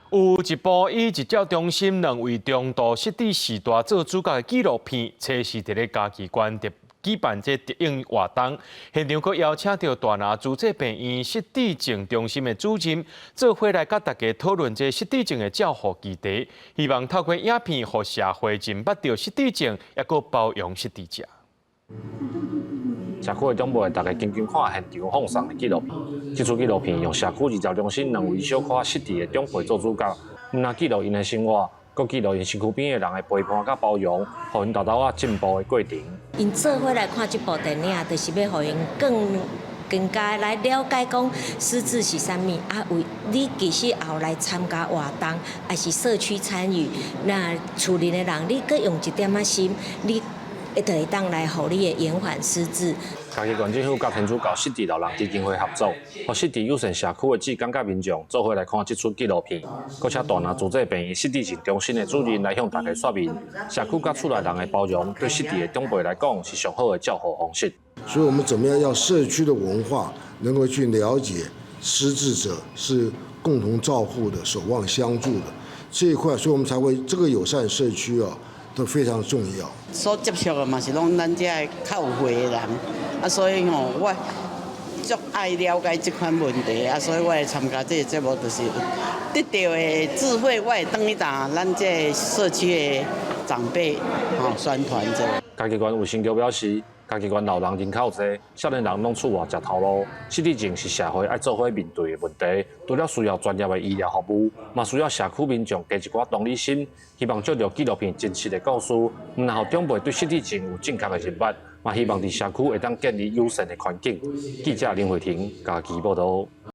有一部以日照中心兩位中度失智序大做主角的紀錄片，初四佇咧嘉義縣特舉辦這特映活動，現場閣邀請著大拿慈濟病院失智症中心的主任，做伙來佮大家討論這失智症的照護議題，希望透過影片，予社會認捌著失智症，抑閣包容失智者。社區的長輩逐家緊緊看現場放送的紀錄片。這齣紀錄片用社區日照中心兩位小可失智的長輩做主角，毋但記錄𪜶的生活，閣記錄𪜶身軀邊的人的陪伴佮包容，予𪜶沓沓仔進步的過程。𪜶做伙來看這部電影，就是欲予𪜶更加來了解講失智是啥物啊？為你其實後來參加活動，抑是社區參與，那厝裡的人，你閣用一點仔心，你會就會當來予你的延緩失智。嘉義縣政府佮天主教失智老人基金會合作，予失智友善社區的志工佮民眾做伙來看這齣紀錄片，閣請大拿慈濟病院失智症中心的主任來向大家說明，社區佮厝內人的包容，對失智的長輩來講是上好的照護方式。所以，我們怎麼樣要社區的文化能夠去了解失智者是共同照護的、守望相助的這一塊，所以我們才會這個友善社區啊，都非常重要。所接觸的嘛是攏咱遮的較有歲的人，啊，所以吼我足愛了解這款問題，啊，所以我會參加這個節目，就是得著的智慧，我會轉去予咱這個社區的長輩吼宣傳者。嘉義縣衛生局表示，嘉義縣老人人口濟，少年人攏厝外食頭路，失智症是社會愛做伙面對的問題。除了需要專業的醫療服務，嘛需要社區民眾加一寡同理心。希望藉著紀錄片真實的故事，毋但予長輩對失智症有正確的認捌，嘛希望佇社區會當建立友善的環境。記者林慧婷嘉義報導。